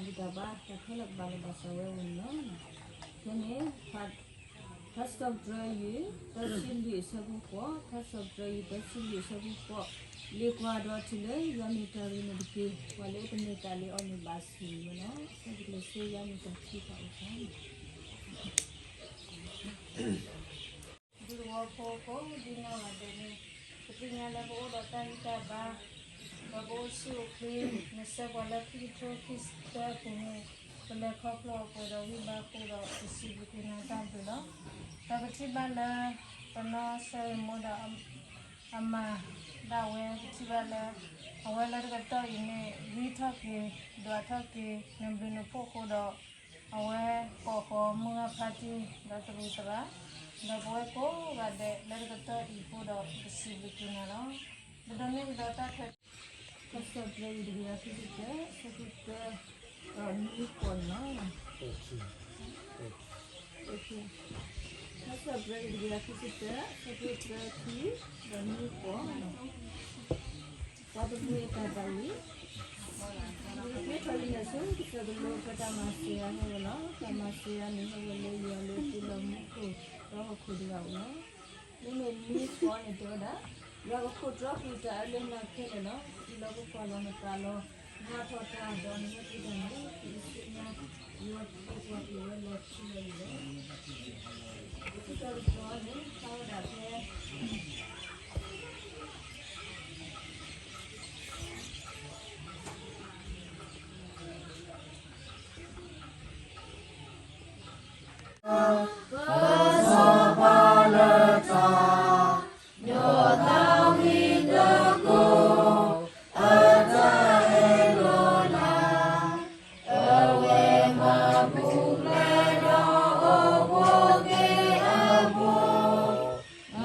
တၢ်ဘါတၢ်ခဲလၢာ်ကဘၣ်လၢဘၣ်စးဝဲဝံၤန့ၣ်လီၤ. ဖဲန့ၣ် ထါစံးထီၣ်ပတြၢၤယွၤ သၢဆံလွံၢ်အဆၢဖိဃိး, ထါစံးထီၣ်ပတြၢၤယွၤ သၢဆံလွံၢ်အဆၢဖိဃိး, လ့ၤကွၢ်ဒီးထံၣ်လၢယွၤမ့ၢ်တၢ်ဂ့ၤန့ၣ်တက့ၢ်. ပှၤလၢတမ့ၢ်တၢ်လ့ၤအီၤန့ၣ်ဘၣ်ဆိၣ်ဂ့ၤဝဲလီၤ. အဆၢကတီၢ်ဆူယွၤမ့ၢ်တၢ်ထုကဖၣ်အိၣ်ဖျါန့ၣ် ဒူသဝီဖိကိးဒ်နီၢ်ဂၤဒဲးန့ၣ်, ပသ့ၣ်ညါလၢပအိၣ်ဒီးတၢ်ဂံၢ်တၢ်ဘါ, ဒီးပအိၣ်ဆူၣ်အိၣ်ချ့, နဆှၢပှၤလၢခံကထိခံဆံသၢအပူၤန့ၣ်, ပလဲၤခီဖျိအပှဲၤဒီးဂံၢ်ဘါအဃိဒီး ပစံးဘျုးက့ၤနၤတၢ်ဘျုးလီၤ. ဒီးပထံၣ်ဘၣ်လၢ ပနီၢ်ဆၢဂ့ၤမိၢ်ဒီး အမၤဒၣ်ဝဲ ပထံၣ်ဘၣ်လၢ အဝဲလၢတကတီၢ်အံၤန့ၣ် ဂံၢ်ထီၣ်က့ၤ ဒွးထီၣ်က့ၤ နဘျုးနဖှိၣ်အဃိဒီး အဝဲကိးဃီၤမုၢ်ဂၢ်ဖါတံၢ် ဒီးသရူးသရၣ်, ဒီးပဝဲကိးဂၤဒဲးလၢတကတီၢ်အံၤအဃိဒီး ပစံးဘျုးက့ၤနၤလီၤ. ပဒိးန့ၢ်ကဒီးတၢ်ခွဲးတၢ်ယာ် တၢ်စံးထီၣ်ပတြၢၤယွၤတကယၤခံဆံတၢ အဆၢဖိတၢ ဒီးနွံဃိးန့ၣ်လီၤ. တၢ်စံးထီၣ်ပတြၢၤယွၤတကယၤခံဆံတၢ အဆၢဖိတၢခံ ဒီးနွံဃိးန့ၣ်လီၤ. ပှၤတမှံၤအတၢ်ဘၣ်အံၤ, ယကဃ့ထီၣ်ယမဲာ်ဆူကစၢၢ်ကလိ ပတၢ်မၤစၢၤယၤဟဲဝဲလီၤ. တၢ်မၤစၢၤယၤန့ၣ် ဟဲဝဲလၢယွၤလၢအတ့လီၤမူခိၣ်ဒီးဟီၣ်ခိၣ်တဂၤဧိၤလီၤ. မ့မ့ၢ်နွံဃိးန့ၣ်တဲဝဲဒၣ်, ယွၤကခိးတြီကွံာ်တၢ်အၢလၢနၤခဲလၢာ်လီၤ. အံၤလီၤကကွၢ်လီၤနသးလီၤ, မၤထီၣ်တၢ်ဒီးနဝဲသ့ၣ်တဖၣ်န့ၣ် ဒ်အံၤဆူညါ ယွၤကက့ၤကွၢ်က့ၤဝဲလီၤထူလီၤယိာ်လီၤ. တၢ်ကတိၤန့ၣ် ဖျါဝဲဒၣ်ဖဲ ကစီၤပၤလၢတၢ် ဒီးသးဝံၣ်တကိး အတၢ်အဲၣ်လီၤလၢ် အဝဲမၤပူၤဖျဲးဒီးအိၣ်ဖှိၣ်က့ၤအဖိ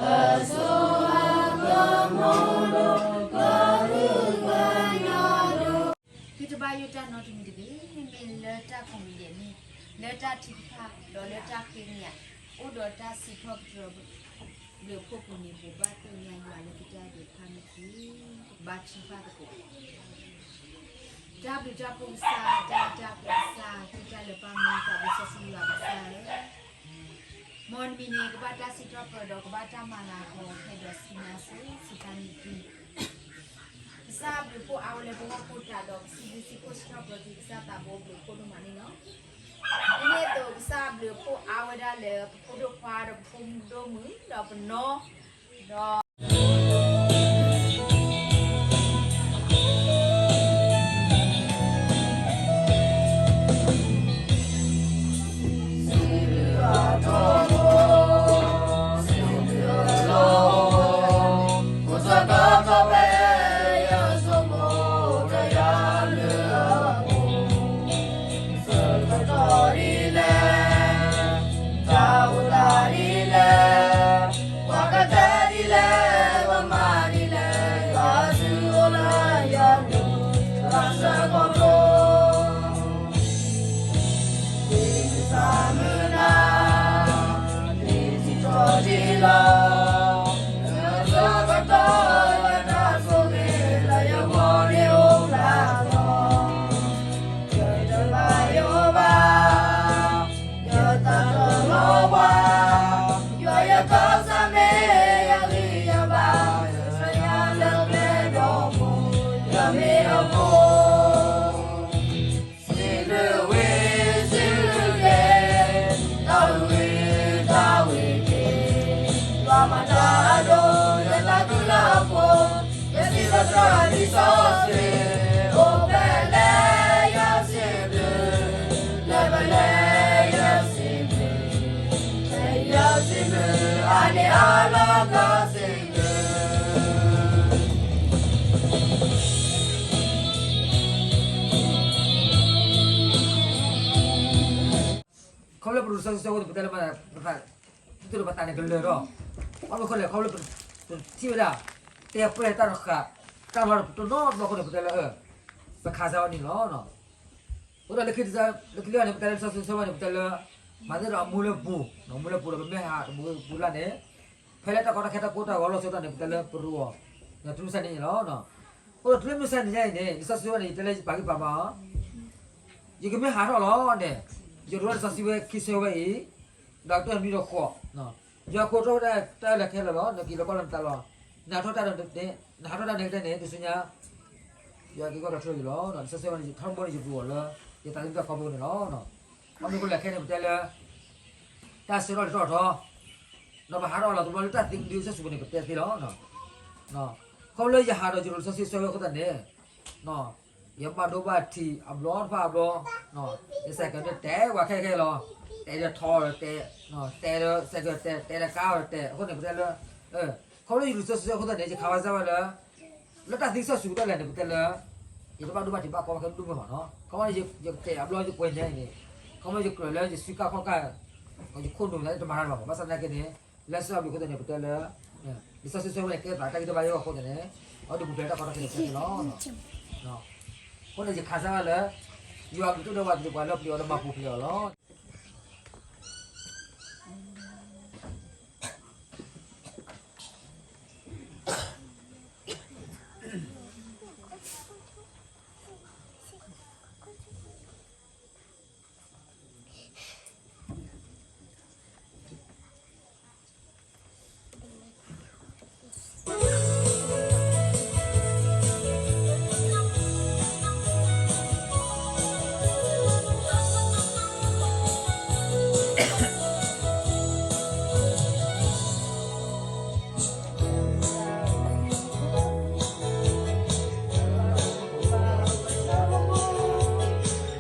အစိအကမီၤဒီးကဟုကညီၤဒီး သုတဘၣ်ယိၣ်တၢ်နီတမံၤတဂ့ၤ, မ့မ့ၢ်လၢတၢ်ကိးမံၤဒဲးန့ၣ်, လၢတၢ်ထုကဖၣ် ဒီးလၢတၢ်ဃ့ကညး အိၣ်ဒီးတၢ်စံးထီၣ်ပတြၢၤ ဘျုးဖှိၣ်ပူၤန့ၣ် ဘိးဘၣ်သ့ၣ်ညါယွၤလၢသုတၢ်ဒုးဖးန့ၣ်တက့ၢ်. ပကဘါထုကဖၣ်သကိး တၢ်ဘျုးတၢ်ဖှိၣ်ကစၢ်, တၢ်အဲၣ်တၢ်ကွံကစၢ်, သုတၢ်လၢပၢ်မူသးဘိစီဆှံယွၤကစၢ်ဧၢ, မ်နမံၤန့ၣ် ကဘၣ်တၢ်စံးထီၣ်ပတြၢၤဒီး ကဘၣ်တၢ်မၤလၤကပီၤခဲဒီးဆူညါဆူစံးတၢ်န့ၣ်တက့ၢ်. ကစၢ်ဘျုးဖှိၣ်အါဝဲလၢပဂီၢ်ဖိသတးဒီး ပစံးဘျုးစံးဖှိၣ်စံးထီၣ်ပတြၢၤသုကစၢ်သးဘိဘျုးဖှိၣ်ဒိၣ်မးန့ၣ်လီၤ. ဒ်န့ၣ်အသိး ကစၢ်ဘျုးဖှိၣ်အါဝဲဒၣ်လၢပဖိဒိၣ်ခွါဒီးပဖိမုၣ်ဒိၣ်မုၣ် ဒီးပနီၢ် ဒီး စံးဘျုးအီၤထီဘိ, စံးဘျုးအီၤထီဘိ, ကစၢ်ကတီၢ်ဒ်လဲၣ်, တၢ်အိၣ်သးဒ်လဲၣ်, ပှၤကတဲဒ်လဲၣ်, ပှၤမၤဒ်လဲၣ်, ယွၤစုအိၣ်လၢယွၤပူၤ, ယွၤစၢၤကီးလိာ် ဒ်ယသးမုၢ်နၤ, ဒ်ထံထီၣ်ထံလီၤ, လၢတၢ်ကတီၢ်လၢတၢ်ဆိၣ်ဂ့ၤလၢယဂီၢ်န့ၣ်အိၣ်ဖျါထီၣ်, ယတဘၣ်ယိၣ်ဘၣ်, ယသးတလီၤဘှါ, ယွၤယကစၢ်မ့ၢ်ယဂံၢ်ယဘါ, ယွၤလၢကျဲဒီးဖိ, ယွၤမ့ၢ်အဖိ စံးဘျုးဝံၤစံးဘျုးက့ၤ, တၢ်ဝံၤတၢ်ဝံၤက့ၤ, ယွၤမၤတၢ်အဒိၣ် ယသးခုလၢအဃိ, ယစံးဘျုးသရၣ်ဒ်စီဆှံ, အိၣ်ဖဲလဲၣ်ယွၤစံးဘျုး, လဲၤဖဲလဲၣ်ယွၤစံးဘျုး, ဖဲယွၤစံးဘျုး အါန့ၢ်အါလီၤကစံးဘျုး ခီဖျိလၢပဒိးစၢ်စုစၢ်ဝဲန့ၣ် ပတဲလၢပသး, ပသး, ပသးန့ၣ်ကလၢာ်ဒီး, ခီဖျိလဲၣ် ခီဖျိလၢပထံၣ်ဝဲဒၣ်, တဲပှဲၤတၢ်တဃာ်, တၢ်လီၢ်တနီၤနီၤအဃိန့ၣ် ပတဲလၢ, ပခးစၢ်ဝဲန့ၣ်လီၤ. အဃိဒီးလၢခံ, လၢခံတခါန့ၣ် ပတဲလၢလံာ်စီဆှံဝဲန့ၣ် ပတဲလၢ, မၤသ့ဒီးအမူလၢပူၤ, မူလၢပူၤဒီးပမ့ၢ်ဟးမူပူၤလၢ်န့ၣ်, ဖဲလၢတၢ်ကီတၢ်ခဲတၢ်ကိၢ်တၢ်ဂီၤလီၤဆီဒၣ်န့ၣ် ပတဲလၢပရူၤအီၤ, ဒီးတုၤမုၢ်ဆါန့ၣ်လီၤ. အဃိဒီးတုၤလၢမုၢ်ဆါန့ၣ်ညါအံၤန့ၣ် လံာ်စီဆှံဝဲန့ၣ် ယတဲလၢယပာ်ဂံၢ်ပာ်ဘါအီၤ, ယကမ့ၢ်ဟးထီၣ်လီၤန့ၣ်, ယဒိးလၢလံာ်စီဆှံဝဲခံဆၢဝဲအံၤ, ဒီးကတၢၢ်နွံဒီးဃိး, ယွၤကိးထီၣ်ဝဲဒၣ်တၢ်လၢခဲလၢာ်လီၤ, နက့ၤလၢကီၢ်လၢမတၤလီၤ, နဟးထီၣ်တၢ်ဒီး, နဟးထီၣ်တၢ်န့ၣ်ကတၢၢ်န့ၣ် တဆူညါ ယွၤက့ၤကွၢ်ကီၤထီၣ်ယၤလီၤ, လံာ်စီဆှံဝဲန့ၣ် ယထီဘိန့ၣ်ယပျံၤအီၤလၢ ယသးသမူတၢ်ခီဖျိန့ၣ်လီၤ. ခီဖျိလၢခဲန့ၣ် ပတဲလၢ တၢ်ဆၢထီၣ်လံာ်ထီၣ်ထီ, ဒီးပဟးထီၣ်လီၤတဘျီလၢတၢ်သံဒုးအဆၢစူၤပူၤန့ၣ် ပတဲသ့လီၤ. ခီဖျိလၢယဟးဒီးယဒိးလံာ်စီဆှံဆၢဝဲအဃိသတးန့ၣ် ယဘၣ်ဒိဘၣ်ထံးအဘျီတဖၣ်အဘျီ, ယစဲးကဲးန့ၣ်တဲဝဲခဲခဲလီၤ, တဲဒီးထီဒီးတဲ, တဲဒီးစဲးကဲးတဲ, တဲဒီးကါဒီးတဲ, အဃိန့ၣ် ပတဲလၢ ခီဖျိလၢယဒိးလံာ်စီဆှံဆၢအဃိသတးန့ၣ် ယခးဝဲစၢ်ဝဲလၢ လၢတၢ်သံကစၢ်စူၤကတၢၢ်လဲၣ်န့ၣ် ပတဲလၢ ယတဘၣ်ဒိဘၣ်ထံးဘၣ်ကီဘၣ်ခဲဒိၣ်မးဘၣ်နီၤ. ခီဖျိယကတဲာ်အဘျီယကွဲးညါအံၤန့ၣ်, ခီဖျိယကြၢးလၢယစုကၢ်ခီၣ်ကၢ်, ယခိၣ်နူာ်ညါတမၤတၢ်ဘၣ်မး, ဘၣ်ဆၣ်သနာ်က့န့ၣ် လၢစၢ်အဘျုးအဃိသတးန့ၣ် ပတဲလၢ လံာ်စီဆှံဆၢဝဲန့ၣ် ကဲသးတၢ်ဂံၢ်တၢ်ဘါယဂီၢ်အဃိသ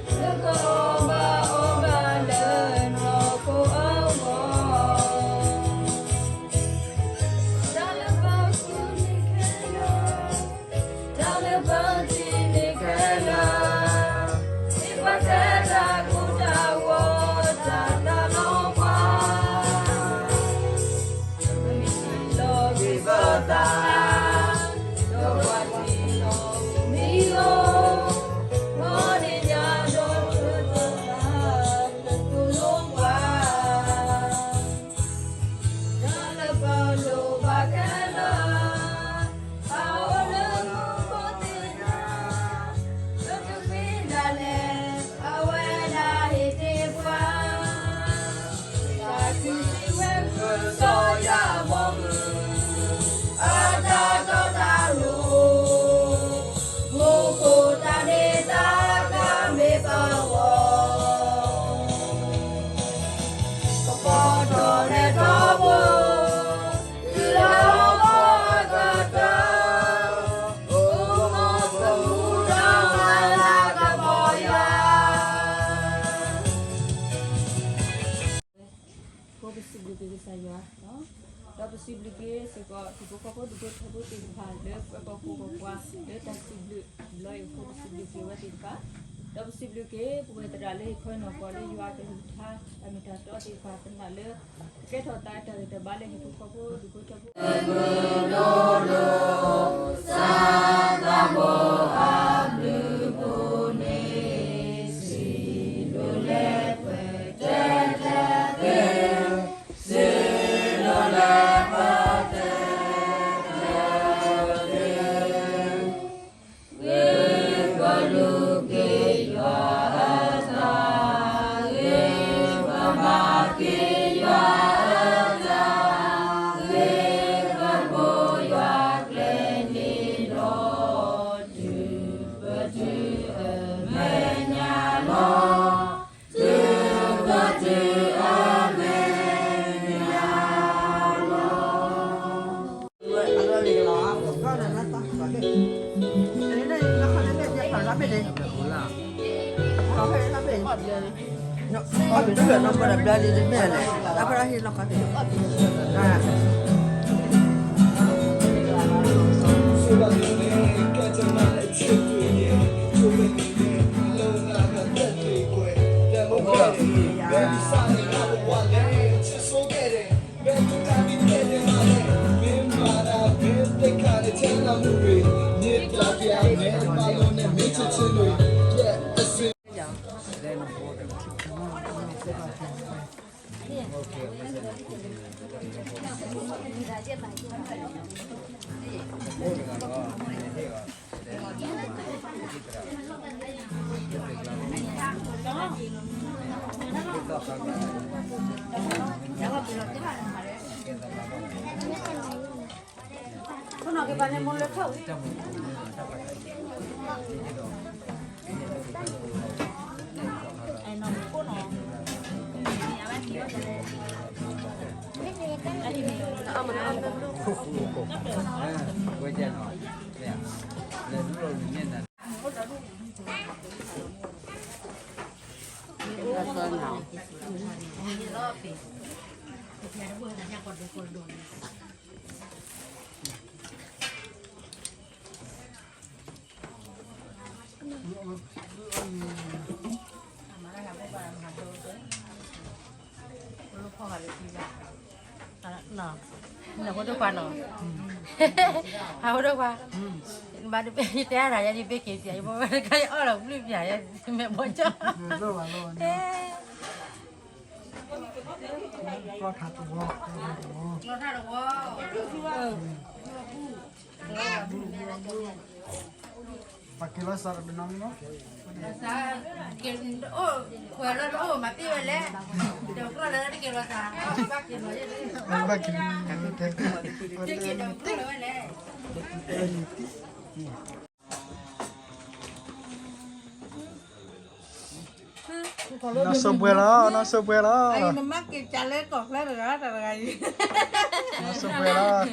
တးန့ၣ် အဝဲဒၣ်ပူၤဖျဲးတၢ်ကီတၢ်ခဲန့ၣ် ပတဲသ့လီၤ. အဃိန့ၣ် ယခးစၢ်ဝဲလၢ ယွၤကတိၢ်နီၣ်ဘၣ်သ့ၣ်တဖၣ်လၢပျံၤအီၤလၢမၤပူၤဖျဲးအီၤလီၤ. ပစံးဘျုးက့ၤကစၢ်ယွၤ, ဒီးပစံးဘျုးက့ၤစ့ၢ်ကီး ဟံၣ်ဖိဃီဖိဒူၣ်ဖိထၢဖိသ့ၣ်တဖၣ် လၢပှၤဖှီၣ်ဖိပှၤကွၢ် လၢတၢ်စံးဘျုးဘျီအံၤအဃိ ပစံးဘျုးက့ၤဝဲသ့ၣ်တဖၣ်, ဒီးပစံးဘျုးက့ၤ ပဝဲသရၣ်လၢဟ့ၣ်ခီနီၢ်ကီၢ်လၢယွၤအကလုၢ်ကထါ တၢ်မ့ၢ်တၢ်တီသ့ၣ်တဖၣ် သနာ်လၢ ကဲထီၣ်သးတၢ်ဂံၢ်တၢ်ဘါလၢဟံၣ်ဖိဃီဖိဒူၣ်ဖိထၢဖိ နဖိဒိၣ်ခွါနီၤ, ဟးဖိဒိၣ်ခွါ, ဘၣ်တဘ့ၣ်ယတဲအါရၤယဲ ယဘ့ၣ်က့ၤပျး ယဘိဘၣ်တခါ ယအီၣ်လီၤဘျုးပျးယဲ မဲာ်ဘီကၠီ, ပှၤက့ၤလီၤစးတနီၤနီၤ, အိၣ်ခွဲးလၢတအိၣ်မၤပ့ၢ်ဝဲလဲၣ်, ဒီးကြၢးလၢတက့ၤလီၤစး, ဘၣ်က့ၤလီၤယဲ, ဘၣ်က့ၤလီၤယဲ, တက့ၤဒီးကြၢးလၢဝဲလဲၣ်. နီၢ်စိပှဲၤလီၤ, နီၢ်စိပှဲၤလီၤ, မၤက့ၤကလၢကီၢ်ချၢတဂၤတဂၤအံၤ, နီၢ်စိပှဲၤလီၤ,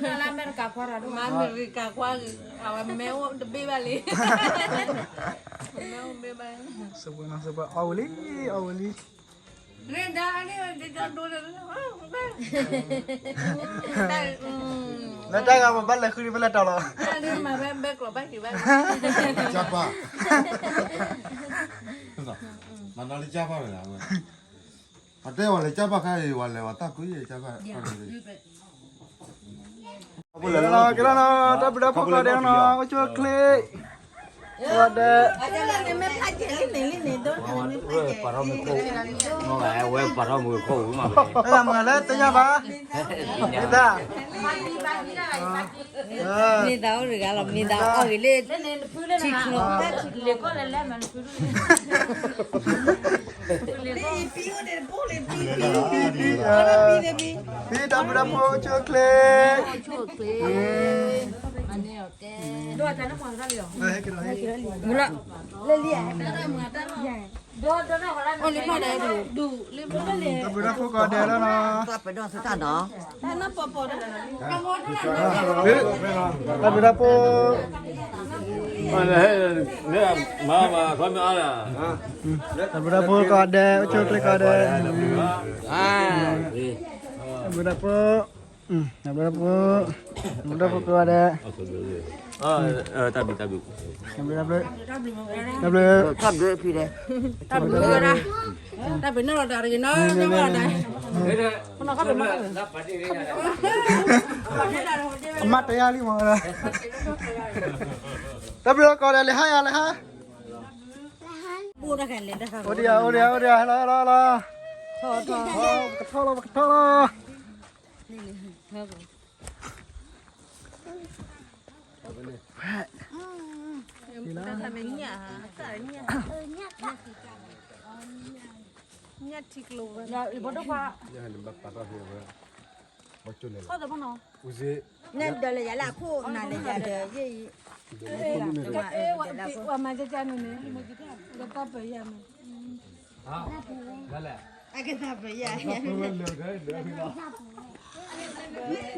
မၤမ့ၢ်ဂ့ၤကးခွါတၢ်ဒိၣ်မး, အဝဲမ့ၢ်အိၣ်တဘ့ၣ်ဘၣ်လံ, မ့ၢ်အိၣ်တဘ့ၣ်ဘၣ်လံ, စိပှဲၤ, နီၢ်စိပှဲၤ, အီၣ်ဝံၤလံ, အီၣ်ဝံၤလံ. လၢတၢ်ဂၤပဘၣ်လဲၤဃုန့ၣ် ပလဲၤတီၤလီၤ, မၤဘဲဘဲကျိးဘၣ်က့ၤဘၣ်, ကၢ်ပၢ်, မၤနီၢ်လၢကၢ်ပၢ်ဝဲ, အတဲဝဲလဲၤကၢ်ပၢ်ခါအံၤ ဝဲလဲၤဝဲတၢ်ကွံကၢ်ပၢ်, ကဲလီၤနီၤ, တၢ်ဘျုးတၢ်ဖှိၣ်ကိးဂၤဒဲးနီၤ, အိၣ်ဆူၣ်အိၣ်ချ့, ဝဲဒဲး, ပာ်ထီၣ်မူခိၣ်, ဝဲပာ်ထီၣ်မူခိၣ်မး, လၢမုၢ်လၢတညါဘၣ်, မ့ၢ်သး, မ့ၢ်သးအိၣ်တဂၤလီၤ, မ့ၢ်သးအီၣ်ဂ့ၤလၢ ထံချီ, ပံ, တၢ်ဘျုးတၢ်ဖှိၣ် အိၣ်ဆူၣ်အိၣ်ချ့, အိၣ်ဆူၣ်အိၣ်ချ့, မ့ၢ်လီၤ, လၢလံ, အိၣ်လံဖျၢၣ်ဒဲးဒူၣ်, တၢ်ဘျုးတၢ်ဖှိၣ်ကိးဂၤဒဲးလီၤနီၤ, တၢ်ဘျုးတၢ်ဖှိၣ်, တၢ်ဘျုးတၢ်ဖှိၣ်ကိးဂၤဒဲး, အိၣ်ဆူၣ်အိၣ်ချ့ကိးဂၤဒဲး, တၢ်ဘျုးတၢ်ဖှိၣ်, တၢ်ဘျုးတၢ်ဖှိၣ်, တၢ်ဘျုးတၢ်ဖှိၣ်ကိးဂၤဒဲး, တၢ်ဘျုး, တၢ်ဘျုး, တၢ်ဘျုး, တၢ်ဘျုး, တၢ်ဘျုး, တၢ်ဘျုး, တၢ်ဘျုး, အမၤတယါလံမး, တၢ်ဘျုးကိးဂၤဒဲး, လဲၤဟါယၤ လဲၤဟါ, အိၣ်ဒံးယၤ အိၣ်ဒံးယၤ အိၣ်ဒံးယၤ, ဟဲလီၤ ဟဲလီၤ ဟဲလီၤ, ကထီၣ်လီၤ ပကထီၣ်လီၤ. နဒီးလၢယၤလၢအခိၣ်နၤလၢယၤဒီးယဲၢ်အံၤ, ဝဲမၤကကန့ၣ်န့ၣ်, ကတၢ်ပယၤ, တဲ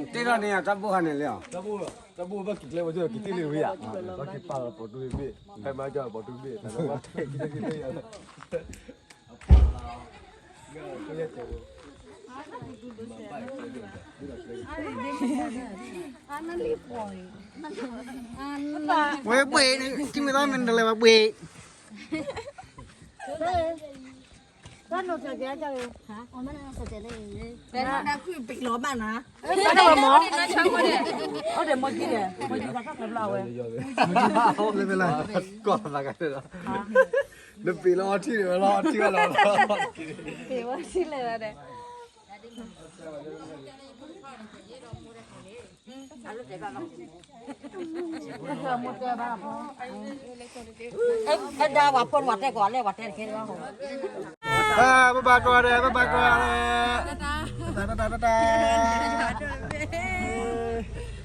ထီၣ်န့ၣ် တၢ်ဘိၣ်ခါန့ၣ်လၢ, တၢ်ဘိၣ်ဘၣ်က့ၤကျဲဝဲ က့ၤတ့ၢ်လံဝဲယၤ, ဘၣ်က့ၤပာ်လီၤပိာ်တူဘ့ၣ်, ဖဲမၤကီၤပိာ်တူဘ့ၣ်, တၢ်ဘၣ်တဲက့ၤတ့ၢ်လံယၤလီၤ. ဝဲဘှ့ၣ်န့ၣ် ထံမ့ၢ်သးမ့ၢ်တလဲၤဘၣ်ဘှ့ၣ်, တၢ်နီၢ်တၢ်ကဲကၢ်, တၢ်နီၢ်တၢ်ခွံပ့ၤလီၤဘၣ်နၤ, တၢ်မၤ, အိၣ်ဒီးမီၢ်ကံၢ်ဒီး မီၢ်ကံၢ်တၢ်ဖျၢၣ်ဖျၢၣ်ဝဲ, ကီၢ်သးကတၢၢ်လီၤ, နပ့ၤလီၤအီထံန့ၣ်ဝဲလီၤ အီထံဝဲလီၤ, ပ့ၤဝဲထံလဲၣ်ဝဲဒၣ်. အဲ ဒါ ဝၤဖိ ဝၤတဲကိးလဲၣ် ဝၤတဲတကဲလီၤ. ဘၣ်ဘၣ်ကိးဂၤဒဲး, ဘၣ်ဘၣ်ကိးဂၤဒဲး, တၢ်တၢ်တၢ်တၢ်.